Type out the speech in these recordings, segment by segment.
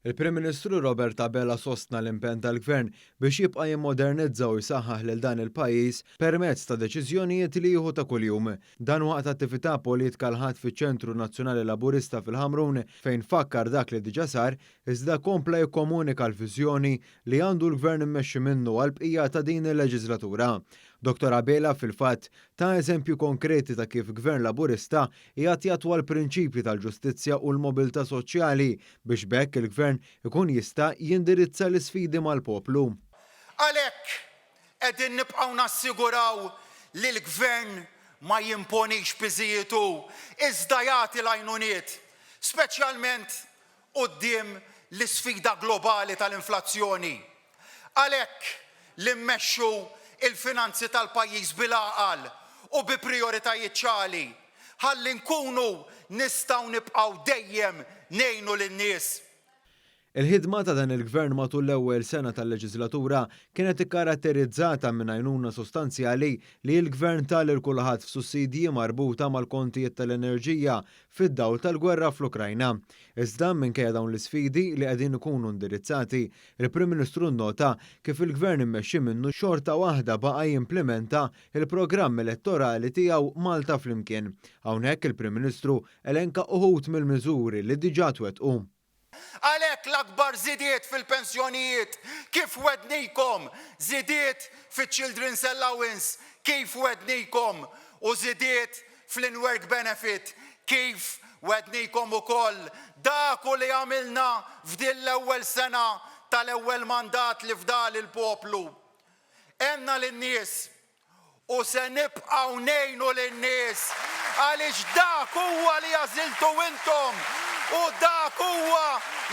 Il-Prim Ministru Robert Abela sostna l-impenn tal-Gvern biex jibqa' jimmodernizza u jsaħħaħ lil dan il-pajjiż permezz ta' deċiżjonijiet li jieħu ta' kuljum. Dan waqt attività politka l-Ħadd fiċ-Ċentru Nazzjonali Laburista fil-Ħamrun fejn fakkar dak li diġà sar iżda kompla jikkomunika l-viżjoni li għandu l-Gvern immexxi minnu għall-bqija ta' din il-leġiżlatura. Dottor Abela fil-fatt ta eżempju konkreti ta' kif Gvern Laburista qiegħed jattwa l-prinċipji tal-ġustizzja u l-mobilità soċjali biex b'hekk il-Gvern ikun jista' jindirizza l-isfidi mal-poplu. Għalhekk qegħdin nibqgħu nassiguraw li l-Gvern ma jimponix piżijiet hu, iżda jagħti l-għajnuniet, speċjalment quddiem l-isfida globali tal-inflazzjoni. Għalhekk li mmexxu l-finanzi tal-pajjiż bil-għaqal u bi prijoritajiet ċali ħalli nkunu nistgħu nibqgħu dejjem ngħinu lin-nies. Il-ħidma ta' dan il-Gvern matul l-ewwel sena tal-leġiżlatura kienet ikkaratterizzata minn għajnuna sostanzjali li l-Gvern ta lil kulħadd f'sussidji marbuta mal-kontijiet tal-enerġija fid-dawl tal-gwerra fl-Ukrajna. Iżda, minkejja dawn l-isfidi li qegħdin ikunu indirizzati, il-Prim Ministru nnota kif il-Gvern immexxi minnu xorta waħda baqa' jimplimenta l-programm elettorali tiegħu Malta Flimkien. Hawnhekk il-Prim Ministru elenka uħud mill-miżuri li diġà twettqu. Għalhekk l-akbar żidiet fil-pensjonijiet kif wegħdnikom, żidiet fiċ-children's allowance kif wegħdnikom u żidiet fl-in-work benefit kif wegħdnikom ukoll. Dak hu li għamilna f'din l-ewwel sena tal-ewwel mandat li fdali l-poplu. Għenna lin-nies U se nibqgħu ngħinu lin-nies għaliex dak huwa li għażiltu intom u dak huwa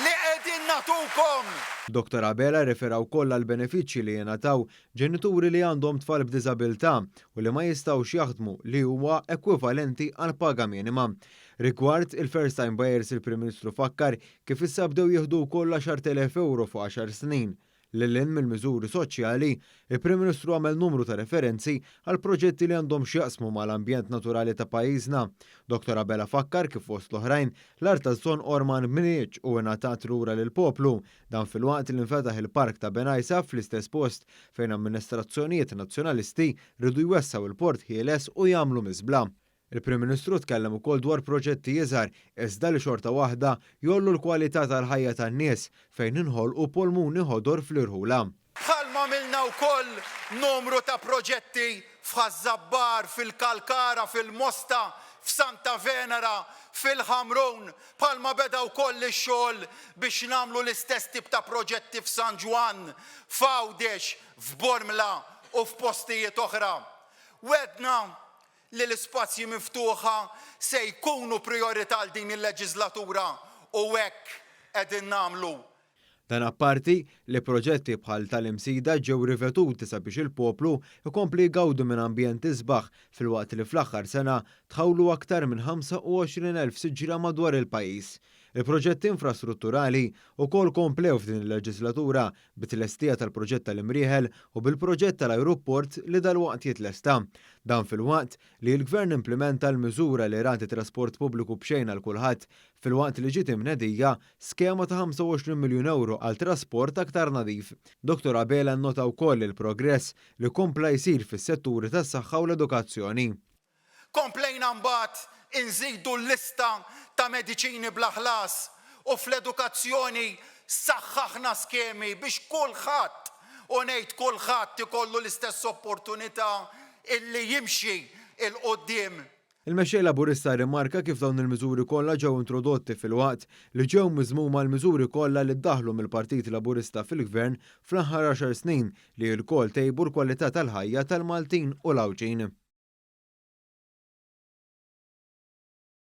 li qegħdin nagħtukom. Dottor Abela rrefera wkoll għall-benefiċċji li jingħataw ġenituri li għandhom tfal b'diżabilità u li ma jistgħux jaħdmu li huwa ekwivalenti għall-paga minima. Rigward il-first time buyers il-Prim Ministru fakkar kif issa bdew jieħdu wkoll 10,000 ewro fuq għaxar snin. Lil hinn mill-miżuri soċjali, il-Prim Ministru għamel numru ta' referenzi għal proġetti li għandhom x'jaqsmu mal-ambjent naturali ta' pajjiżna. Dottor Abela fakkar kif fost l-oħrajn, l-art taż-Żonqor ma nbnietx u ingħatat lura lill-poplu. Dan filwaqt li nfetaħ il-Park ta' Bengħajsa fl-istess post fejn amministrazzjonijiet Nazzjonalisti riedu jwessgħu l-Port Ħieles u jagħmlu miżbla. Il-Prim Ministru tkellem ukoll dwar proġetti iżgħar iżda li xorta waħda jgħollu l-kwalità tal-ħajja tan-nies fejn inħolqu polmuni ħodor fl-irħula. Bħalma għamilna wkoll numru ta' proġetti f'Ħaż-Żabbar, fil-Kalkara, fil-Mosta, f'Santa Venera, fil-Ħamrun, bħalma beda wkoll ix-xogħol biex nagħmlu l-istess tip ta' proġetti f'San Ġwann, f'Għawdex, f'Bormla u f'postijiet oħra. Wegħdna li l-ispazji miftuħa se jkunu prijorità għal din il-leġiżlatura u hekk qegħdin nagħmlu. Dan apparti li proġetti bħal tal-Imsida ġew rivetuti sabiex il-poplu jkompli jgawdi minn ambjent isbaħ filwaqt li fl-aħħar sena tħawlu aktar minn 25,000 siġra madwar il-pajjiż. Il-proġetti infrastrutturali wkoll komplew f'din il-leġiżlatura bit-tlestija tal-proġett tal-Imrieħel u bil-proġett tal-ajruport li dalwaqt jitlesta. Dan filwaqt li l-Gvern implimenta l-miżura li rati trasport pubbliku b'xejn għal kulħadd filwaqt li ġiet imnedija skema ta' 25 miljun ewro għal trasport aktar nadif. Dottor Abela nnota wkoll il-progress li kompla jsir fis-setturi tas-saħħa u l-edukazzjoni. Komplejna mbagħad inżidu l-lista ta' mediċini bla ħlas u fl-edukazzjoni saħħaħna skemi biex kulħadd, u ngħid kulħadd, ikollu l-istess opportunità illi jimxi 'l quddiem. Il-Mexxej Laburista rrimarka kif dawn il-miżuri kollha ġew introdotti filwaqt li ġew miżmuma l-miżuri kollha li ddaħħlu mill-Partit Laburista fil-Gvern fl-aħħar għaxar snin li lkoll tejbu l-kwalità tal-ħajja tal-Maltin u l-Għawdxin.